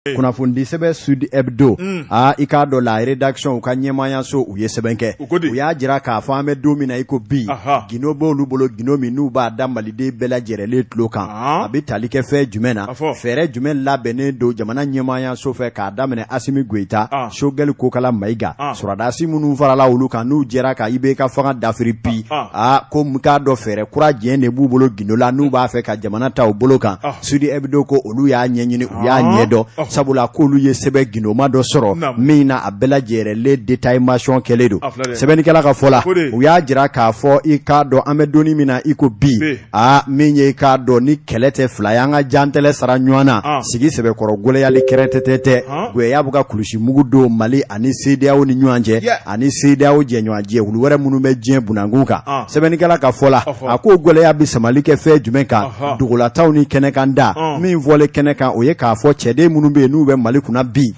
Kunnafonidi sɛbɛn Sud Hebdo, aa, i k'a dɔn, la rédaction, u ka ɲɛmaayaso, u ye sɛbɛn kɛ. U ko di? U y'a jira k'a fɔ an bɛ don min na i ko bi, gindo b'olu bolo, gindo min n'u b'a da maliden bɛɛ lajɛrɛlen tulo kan. A bɛ tali kɛ fɛn jumɛn na? A fɔ. Fɛɛrɛ jumɛn labɛnnen don jamana ɲɛmaayaso fɛ k'a daminɛ Asimi Goyita, Sogɛli Kokala Mayiga, sɔrɔdasi minnu farala olu kan, n'u jɛra ka IBK fanga dafiri bi? Aa, ko n k'a dɔn, fɛɛrɛ kura jɛ de b'u bolo gindo la, n'u b'a fɛ ka jamana ta u bolo kan. Sud Hebdo ko olu y'a ɲɛɲini, u y'a ɲɛdɔn, sabula k'olu ye sɛbɛn gindoma dɔ sɔrɔ min na a bɛɛ lajɛrɛlen détaillement kɛlen don. Sɛbɛnnikɛla ka fɔ la, u y'a jira k'a fɔ, i k'a dɔn, an bɛ don min na i ko bi, aa, min ye, i k'a dɔn, ni kɛlɛ tɛ fila ye, an ka jantɛlɛ sara ɲɔgɔn na, sigi sɛbɛkɔrɔ gɛlɛyali kɛrɛtɛtɛ tɛ, gwɛya bɛ ka kulusi mugu don Mali ani CEDEAO ni ɲɔgɔn cɛ ani CEDEAO jɛɲɔgɔn jɛkulu wɛrɛ minnu bɛ diɲɛ bunankun kan. Sɛbɛnnikɛla ka fɔ la, a ko gɛlɛya bɛ samali kɛ fɛn jumɛn kan? Dogolataw ni kɛnɛkan da min fɔlen kɛnɛ kan, o ye k'a fɔ cɛden minnu bɛ yen n'u bɛ Mali kunna bi,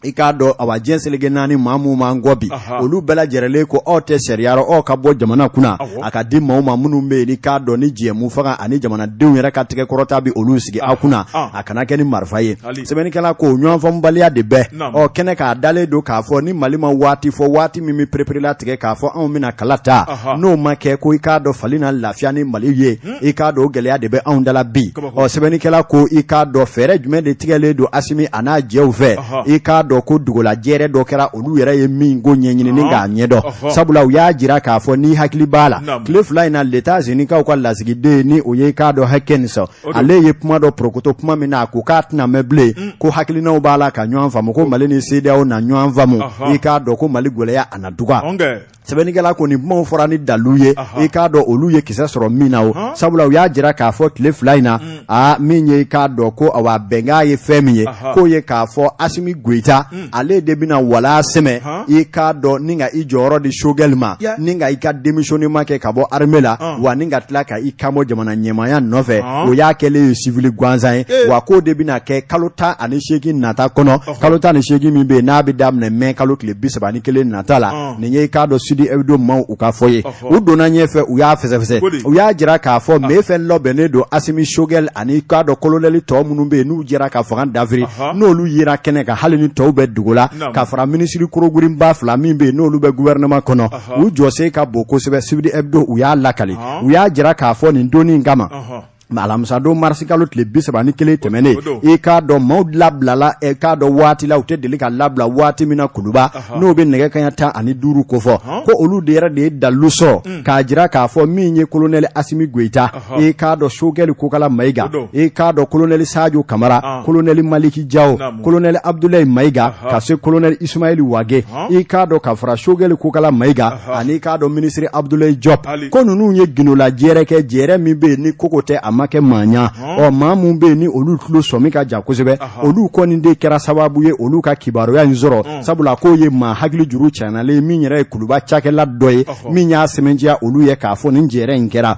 i k'a dɔn, awa, diɲɛ seleke naani maa minnu b'an kɔ bi, olu bɛɛ lajɛrɛlen ko aw tɛ sariya rɔ, aw ka bɔ jamana kunna, a ka di maaw ma minnu bɛ yen, i k'a dɔn, ni jɛmu fanga ani jamanadenw yɛrɛ ka tɛgɛkɔrɔta bɛ olu sigi aw kunna, a kana kɛ ni marifa ye. Sɛbɛnnikɛla ko ɲɔgɔnfaamubaliya de bɛ ɔ kɛnɛ k'a dalen don k'a fɔ ni Mali ma waati fɔ, waati min bɛ pereperelatigɛ k'a fɔ anw bɛna kala ta, n'o ma kɛ ko, i k'a dɔn, fali na lafiya ni Mali ye, i k'a dɔn, o gɛlɛya de bɛ anw da la bi. Ɔ, sɛbɛnnikɛla ko, i k'a dɔn, fɛɛrɛ jumɛn de tigɛlen don Asimi a n'a jɛw fɛ? I k'a dɔn ko dogolajɛrɛ dɔ kɛra, olu yɛrɛ ye min ko ɲɛɲini ni k'a ɲɛdɔn, sabula u y'a jira k'a fɔ, n'i hakili b'a la, tile 2 in na, l'États-Unis kaw ka lasigiden, ni o ye, i k'a dɔn, Hawkins, ale ye kuma dɔ porokoto, kuma min na a ko k'a tɛna mɛn bilen, ko hakilinaw b'a la ka ɲɔgɔn faamu, ko Mali ni CEDEAO na ɲɔgɔn faamu, i k'a dɔn ko Mali gɛlɛya a na duga. Sɛbɛnnikɛla ko nin kumaw fɔra ni dalu ye, i k'a dɔn, olu ye kisɛ sɔrɔ min na o, sabula u y'a jira k'a fɔ tile 2 in na, aa, min ye, i k'a dɔn ko awa, bɛnkan ye fɛn min ye, k'o ye k'a fɔ Asimi Goyita, ale de bɛna wala sɛmɛ, i k'a dɔn, ni ka i jɔyɔrɔ di Sogɛli ma, ni ka i ka démissionnement kɛ ka bɔ armée la, wa ni ka tila ka i kanbɔ jamana ɲɛmaaya nɔfɛ, o y'a kɛlen ye civil gansan ye. Wa k'o de bɛna kɛ kalo 18 nata kɔnɔ, kalo 18 min bɛ yen n'a bɛ daminɛ mai kalo tile 31 nata la. Nin ye, i k'a dɔn, Sud Hebdo maaw u ka fɔ ye. U donna ɲɛfɛ, u y'a fɛsɛfɛsɛ, u y'a jira k'a fɔ mais fɛn labɛnnen don Asimi, Sogɛl ani, i k'a dɔn, kolonɛli tɔ minnu bɛ yen n'u jɛra ka fanga dafiri, n'olu yera kɛnɛ kan, hali ni tɔw bɛ dogo la, ka fara minisiri korogurinba fila min bɛ yen n'olu bɛ gouvernement kɔnɔ, u jɔsen ka bon kosɛbɛ. Sud Hebdo u y'a lakali, u y'a jira k'a fɔ nin donni in kama, alamisadon marisi kalo tile 31 tɛmɛnen, i k'a dɔn, maaw labilala, i k'a dɔn, waati la u tɛ deli ka labila waati min na Kuluba, n'o bɛ nɛgɛ kaɲa 15 kofɔ, ko olu de yɛrɛ de ye dalilu sɔrɔ k'a jira k'a fɔ min ye kolonɛli Asimi Goyita, i k'a dɔn, Sogɛli Kokala Mayiga, i k'a dɔn, kolonɛli Sajo Kamara, kolonɛli Maliki Jawo, kolonɛli Abdulayi Mayiga, ka se kolonɛli Ismaili Wage, i k'a dɔn, ka fara Sogɛli Kokala Mayiga ani, i k'a dɔn, minisiri Abdulayi Jɔp, ko ninnu ye gindola jɛrɛ kɛ, jɛrɛ min bɛ yen ni koko tɛ a ma kɛ maa ɲa. Ɔ, maa mun bɛ yen ni olu tulo sɔmi ka ja kosɛbɛ, olu kɔni de kɛra sababu ye olu ka kibaruya in sɔrɔ, sabula k'o ye maa hakili juru canalen, min yɛrɛ ye Kuluba cakɛla dɔ ye, min y'a sɛmɛntiya olu ye k'a fɔ nin jɛrɛ in kɛra.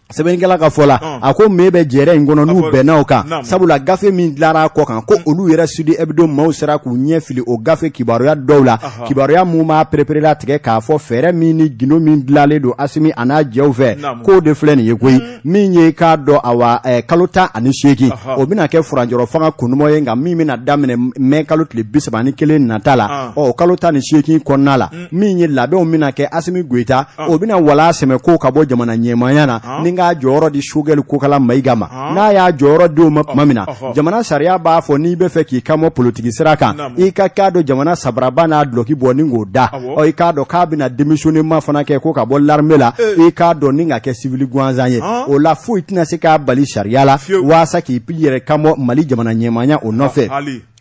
Sɛbɛnnikɛla ka fɔ la, a ko mais bɛ jɛrɛ in kɔnɔ n'u bɛnna o kan, sabula gafe min dilara a kɔ kan, ko olu yɛrɛ Sud Hebdo maaw sera k'u ɲɛ fili o gafe kibaruya dɔw la, kibaruya mun b'a pereperelatigɛ k'a fɔ fɛɛrɛ min ni gindo min dilanlen don Asimi a n'a jɛw fɛ, k'o de filɛ nin ye koyi. Min ye, k'a dɔn, awa, kalo 18, o bɛna kɛ furancɛrɔ fanga kundumɔ ye, nka min bɛna daminɛ mai kalo tile 31 nata la. Ɔ, kalo 18 kɔnɔna la, min ye labɛnw bɛna kɛ, Asimi Goyita, o bɛna wala sɛmɛ ko ka bɔ jamana ɲɛmaaya na, ni k'a jɔyɔrɔ di Sogɛli Kokala Mayiga ma. N'a y'a jɔyɔrɔ di o ma tuma min na, jamana sariya b'a fɔ n'i bɛ fɛ k'i kanbɔ politiki sira kan, i ka k'a dɔn, jamana sabaraba n'a dulɔki bɔ ni k'o da. Ɔ, i k'a dɔn k'a bɛna démissionnement fana kɛ ko ka bɔ l'armée la, i k'a dɔn, ni ka kɛ civil gansan ye. O la, foyi tɛna se k'a bali sariya la waasa k'i yɛrɛ kanbɔ Mali jamana ɲɛmaaya o nɔfɛ.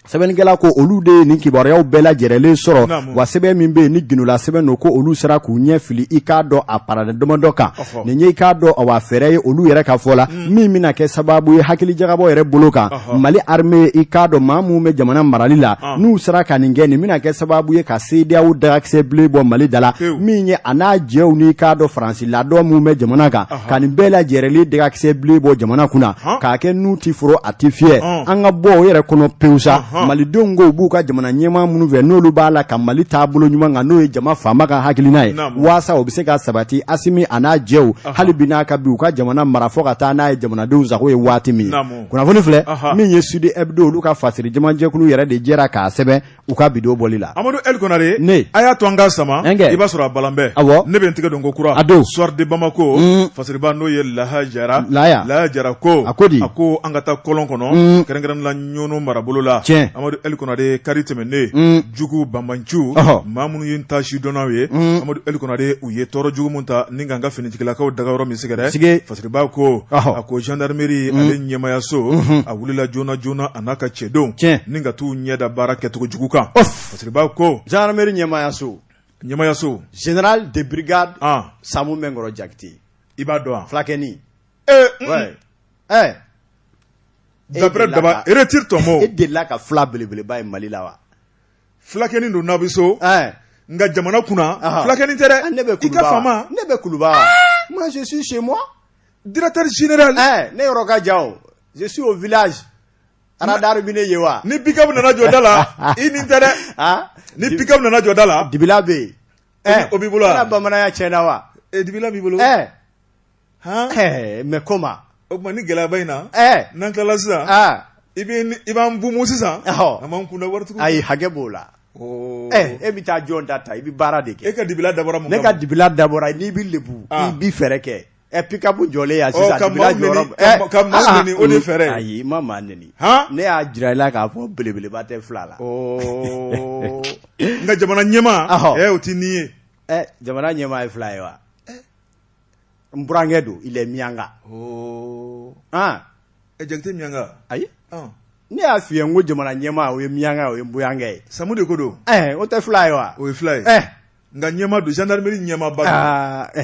Sɛbɛnnikɛla ko olu de ye nin kibaruyaw bɛɛ lajɛrɛlen sɔrɔ, wa sɛbɛn min bɛ yen ni gindola sɛbɛn don, ko olu sera k'u ɲɛ fili, i k'a dɔn, a parada damadɔ kan. Nin ye, i k'a dɔn, awa, fɛɛrɛ ye olu yɛrɛ ka fɔ la, min bɛna kɛ sababu ye hakili jagabɔ yɛrɛ bolo kan Mali armée, i k'a dɔn, maa minnu bɛ jamana marali la, n'u sera ka nin kɛ, nin bɛna kɛ sababu ye ka CEDEAO dagakisɛ bilen bɔ Mali da la, min ye a n'a jɛw ni, i k'a dɔn, Faransi ladɔn minnu bɛ jamana kan, ka nin bɛɛ lajɛrɛlen dagakisɛ bilen bɔ jamana kunna, k'a kɛ n'u ti foro a ti fiyɛ, an ka bɔ o yɛrɛ kɔnɔ pewu sa. Malidenw ko u b'u ka jamana ɲɛmaa minnu fɛ, n'olu b'a la ka Mali taabolo ɲuman kan, n'o ye jama faama ka hakilina ye, waasa o bɛ se ka sabati. Asimi a n'a jɛw, hali bi n'a ka bi u ka jamana mara fo ka taa n'a ye jamanadenw sago ye waati min. Kunnafoni filɛ min ye, Sud Hebdo, olu ka fasiri jamajɛkulu yɛrɛ de jɛra k'a sɛbɛn u ka bi don bɔli la. Amadu El Konare, ne a y'a to an ka sama, i b'a sɔrɔ a balan bɛɛ. Awɔ, ne bɛ n tigɛ don ko kura. A don Soir de Bamako, fasiriba n'o ye Laha Jara, Laya Jara ko a ko di, a ko an ka taa kɔlɔn kɔnɔ, kɛrɛnkɛrɛnnen la Ɲɔnɔ marabolo la. Tiɲɛ. Amadu El Konare, kari tɛmɛnen, jugu banbanciw, maa minnu ye ta sidɔnnaw ye, Amadu El Konare, u ye tɔɔrɔ jugu min ta ni k'an ka finitigilakaw dagayɔrɔ min sɛgɛrɛ. Fasiriba ko a ko gendarmerie ale ɲɛmayaso, a wulila joona joona a n'a ka cɛdenw ni ka t'u ɲɛ da baara kɛcogo jugu kan. Fasiriba ko gendarmerie ɲɛmayaso, ɲɛmayaso général de brigade Samu Mɛnkɔrɔ Jakite. I b'a dɔn wa? Fulakɛnin. Ee, d'après Daba, retire ton mot. E delila ka fila belebeleba ye Mali la wa? Fulakɛnin don n'a bɛ so, nka jamana kunna fulakɛnin tɛ dɛ. Ne bɛ I ka faama. Ne bɛ Kuluba. Moi, je suis chez moi. Directeur général. Ne yɔrɔ ka jan o. Je suis au village. Radar bɛ ne ye wa? Ni pick-up nana jɔ da la, i nin tɛ dɛ. Ni pick-up nana jɔ da la. Dibila bɛ yen. O b'i bolo wa? E bamananya tiɲɛna wa? Dibila b'i bolo. Mais comment? O tuma ni gɛlɛyaba in na, n'an tilala sisan, i b'an bumu sisan, an b'an kunda waritigiw. Ayi, hakɛ b'o la. E bɛ taa jɔn da ta, i bɛ baara de kɛ. E ka dibila dabɔra mun kama? Ne ka dibila dabɔra, n'i bɛ lebu, i bɛ fɛɛrɛ kɛ. Pick-up jɔlen yan sisan, dibila jɔyɔrɔ. Ka maaw neni, o de fɛɛrɛ ye. Ayi, n ma maa neni. Ne y'a jira i la k'a fɔ belebeleba tɛ fila la. Nka jamana ɲɛmaa, o tɛ nin ye. Jamana ɲɛmaa ye fila ye wa? N burankɛ don, il est miyanka. Jakite miyanka? Ayi, ne y'a f'i ye n ko jamana ɲɛmaa, o ye miyanka, o ye n burankɛ ye. Samu de ko don. O tɛ fila ye wa? O ye fila ye. Nka ɲɛmaa don, gendarmerie ɲɛmaaba don.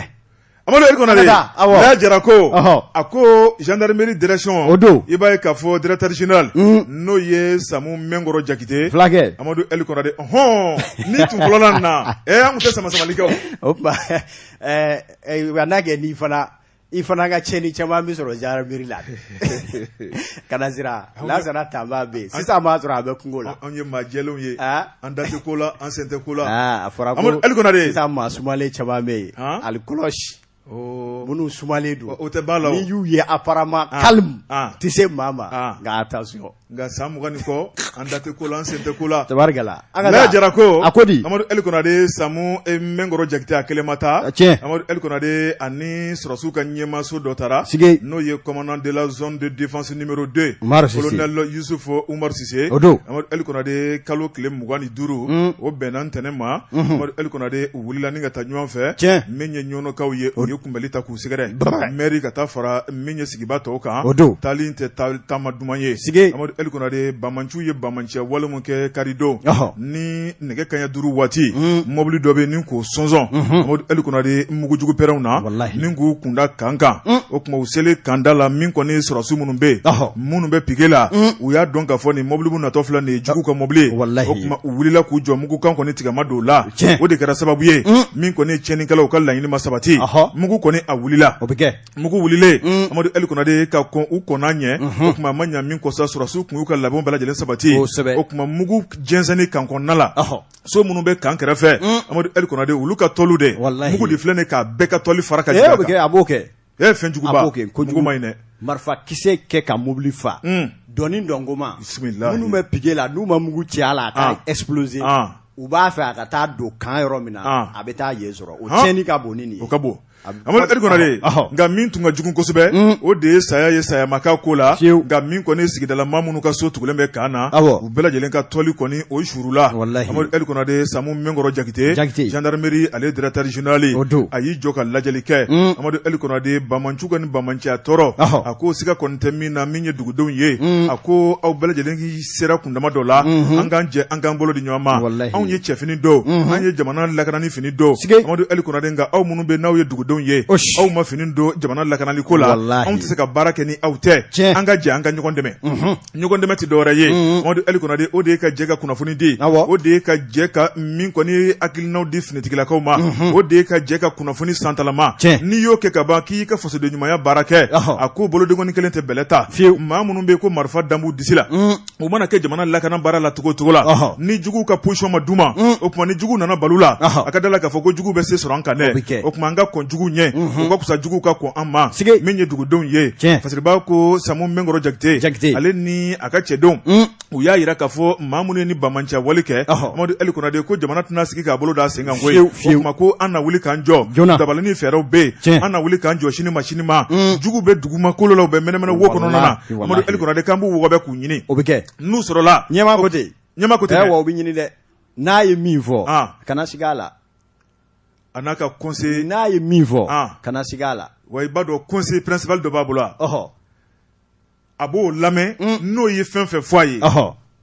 Amadu El Konare, Laya Jara ko a ko gendarmerie direction, o don, i b'a ye k'a fɔ directeur général n'o ye Samu Mɛnkɔrɔ Jakite. Fulakɛ. Amadu El Konare, hɔn ni tun fɔlɔla nin na, an tun tɛ sama samali kɛ o. O tuma n'a kɛ n'i fana, i fana ka tiɲɛni caman bɛ sɔrɔ gendarmerie la. Kana siran, Lasana Tanba bɛ yen sisan, b'a sɔrɔ a bɛ kungo la. Anw ye maa jɛlenw ye, an da tɛ ko la, an sen tɛ ko la. A fɔra ko El Konare, sisan maa sumalen caman bɛ yen, alikɔlɔsi minnu sumalen don, o tɛ ba la. N'i y'u ye apparemment calme, tɛ se maa ma, nka attention. Nka san 20 ni kɔ, an da tɛ ko la, an sen tɛ ko la. Tabarikala. Laya Jara ko a ko di, Amadu El Konare, Samu Mɛnkɔrɔ Jakite a kelen ma taa. Tiɲɛ. Amadu El Konare ani sɔrɔsiw ka ɲɛmaaso dɔ taara. Sige. N'o ye commandant de la zone de défense numéro 2. Umaru Sise. Colonel Yusuf Umaru Sise. O don. Amadu El Konare, kalo tile 25. O bɛnna ntɛnɛn ma. Amadu El Konare, u wulila ni ka taa ɲɔgɔn fɛ. Tiɲɛ. Min ye ɲɔnɔkaw ye, u ye kunbɛli ta k'u sɛgɛrɛ. Maire ka taa fara min ye sigiba tɔw kan. O don. Taali in tɛ taama duman ye. Sige. Amadu El Konare, banbaanciw ye banbaanciya wale min kɛ karidon, ni nɛgɛ kanɲɛ 5 waati, mɔbili dɔ bɛ ni k'o sɔnsɔn, Amadu El Konare, mugujugu pɛrɛnw na, ni k'u kunda camp kan. O tuma u selen camp da la, min kɔni sɔrɔsiw minnu bɛ yen, minnu bɛ piquet la, u y'a dɔn k'a fɔ nin mɔbili min natɔ filɛ nin ye, jugu ka mɔbili ye. O tuma u wulila k'u jɔ, mugukan kɔni tigɛ ma don o la. O de kɛra sababu ye, min kɔni tiɲɛnikɛlaw ka laɲini ma sabati, mugu kɔni a wulila. O bɛ kɛ. Mugu wulilen, Amadu El Konare, ka kɔn u kɔnna ɲɛ, o tuma a ma ɲa min kɔ sa, sɔrɔsiw tun y'u ka labɛnw bɛɛ lajɛlen sabati. O tuma mugu jɛnsɛnni camp kɔnɔna la, so minnu bɛ camp kɛrɛfɛ, Amadu El Konare, olu ka tɔliw de, mugu de filɛ nin k'a bɛɛ ka tɔli fara ka jigin. A b'o kɛ. E fɛnjuguba, a b'o kɛ. Kojugu ma ɲi dɛ. Marifakisɛ kɛ ka mobili fa dɔɔni dɔnkoma, minnu bɛ piquet la, n'u ma mugu ci a la a ka exploser, u b'a fɛ a ka taa don camp yɔrɔ min na, a bɛ taa yen sɔrɔ, o tiɲɛni ka bon ni nin ye. O ka bon, Amadu El Konare. Nka min tun ka jugu kosɛbɛ, o de ye saya ye, saya ma k'a ko la. Nka min kɔni sigidala maa minnu ka so tugulen bɛ camp na, u bɛɛ lajɛlen ka tɔli kɔni o suurula. Amadu El Konare, Samu Mɛnkɔrɔ Jakite, gendarmerie ale directeur général, a y'i jɔ ka lajɛli kɛ. Amadu El Konare, banbaanciw ka nin banbaanciya tɔɔrɔ, a ko siga kɔni tɛ min na, min ye dugudenw ye, a ko aw bɛɛ lajɛlen sera kundama dɔ la, an k'an jɛ, an k'an bolo di ɲɔgɔn ma. Anw ye cɛfini don, an ye jamana lakanani fini don, Amadu El Konare, nka aw minnu bɛ n'aw ye dugudenw fasodenw ye aw ma fini don jamana lakanali ko la anw tɛ se ka baara kɛ ni aw tɛ an ka jɛ an ka ɲɔgɔn dɛmɛ ɲɔgɔn dɛmɛ tɛ dɔwɛrɛ ye Amadu Ɛli Konate o de ye ka jɛ ka kunnafoni di o de ye ka jɛ ka min kɔni hakilinaw di finitigilakaw ma o de ye ka jɛ ka kunnafoni santalama n'i y'o kɛ ka ban k'i ka fasoden ɲumanya baara kɛ a ko bolodenkɔni kelen tɛ bɛlɛ ta fiyewu maa minnu bɛ ko marifa da b'u disi la u mana kɛ jamana lakana baara la cogo cogo la ni juguw ka position ma d'u ma o tuma ni jugu nana balo la a ka da la k'a fɔ ko jugu bɛ se sɔrɔ an kan dɛ o tuma an ka kɔn jugu ɲɛ o ka fisa jugu ka kɔn an ma min ye dugudenw ye Fasiriba ko Samu Mɛnkɔrɔ Jakite Jakite ale ni a ka cɛdenw u y'a jira k'a fɔ maa minnu ye ni banbaanciya wale kɛ Amadu Ɛli Konate ko jamana tɛna sigi k'a bolo da sen kan koyi o tuma ko an na wuli k'an jɔ dabali ni fɛɛrɛw bɛ yen an na wuli k'an jɔ sini ma sini ma jugu bɛ dugumakolo la u bɛ mɛnɛmɛnɛ wo kɔnɔna na Amadu Ɛli Konate k'an b'u wɔgɔbɛ k'u ɲini o bɛ kɛ n'u sɔrɔla ɲɛmaa ko ten ɲɛmaa ko ten wa o bɛ ɲini dɛ n'a ye min fɔ kana siga a la a n'a ka conseil n'a ye min fɔ kana siga a la wa i b'a dɔn conseiller principal dɔ b'a bolo wa a b'o lamɛn n'o ye fɛn fɛn fɔ a ye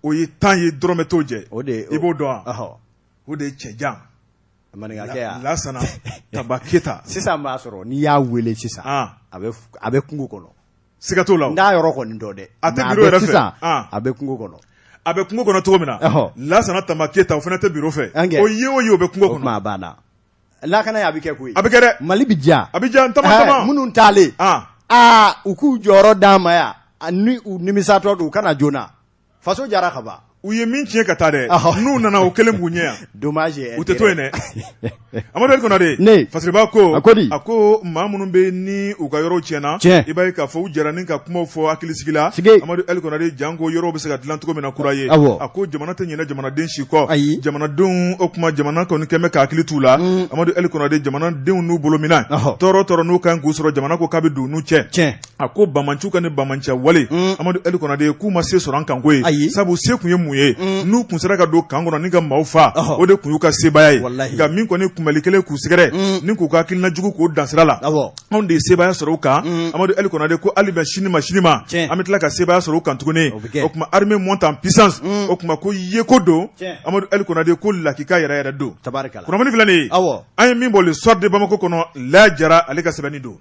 o ye tan ye dɔrɔmɛ t'o jɛ o de i b'o dɔn wa o de ye cɛjan maninkakɛ Lasana Tanba Keyita sisan b'a sɔrɔ n'i y'a wele sisan a bɛ kungo kɔnɔ siga t'o la n t'a yɔrɔ kɔni dɔn dɛ a tɛ biro yɛrɛ fɛ sisan a bɛ kungo kɔnɔ a bɛ kungo kɔnɔ cogo min na Lasana Tanba Keyita o fana tɛ biro fɛ o ye o ye o bɛ kungo kɔnɔ a banna lakana a bɛ kɛ koyi a bɛ kɛ dɛ Mali bɛ diya a bɛ diya tama tama minnu taalen aa u k'u jɔyɔrɔ d'an ma yan ni u nimisatɔ don u ka na joona faso jara ka ban u ye min tiɲɛ ka taa dɛ n'u nana o kelen b'u ɲɛ yan dommage u tɛ to yen dɛ Amadu Ɛli Konate ne Fasiriba ko a ko di a ko maa minnu bɛ ni u ka yɔrɔw tiɲɛna i b'a ye k'a fɔ u jɛra ni ka kumaw fɔ hakilisigi la Amadu Ɛli Konate janko yɔrɔw bɛ se ka dilan cogo min na kura ye a ko jamana tɛ ɲinɛ jamanaden si kɔ ayi jamanadenw o kuma jamana kɔni kɛn bɛ ka hakili t'u la Amadu Ɛli Konate jamanadenw n'u bolo minɛ tɔɔrɔ tɔɔrɔ n'u kan k'u sɔrɔ jamana ko k'a bɛ don u n'u cɛ a ko banbaanciw ka ni banbaanciya wale Amadu Ɛli Konate k'u ma se sɔrɔ an kan koyi ayi sabu se tun ye mun ye n'u kun sera ka don camp kɔnɔ ni ka maaw faa o de tun y'u ka sebaaya ye nka min kɔni kunbɛli kɛlen k'u sɛgɛrɛ ni k'u ka hakilina jugu k'o dan sira la anw de ye sebaaya sɔrɔ u kan Amadu Ɛli Konate ko hali bɛ sini ma sini ma an bɛ tila ka sebaaya sɔrɔ u kan tuguni o tuma armée monte en puissance o tuma ko yeko don Amadu Ɛli Konate ko lakika yɛrɛ yɛrɛ don kunnafoni filɛ nin ye an ye min bɔ Le Soir de Bamako kɔnɔ Laya Jara ale ka sɛbɛnni don.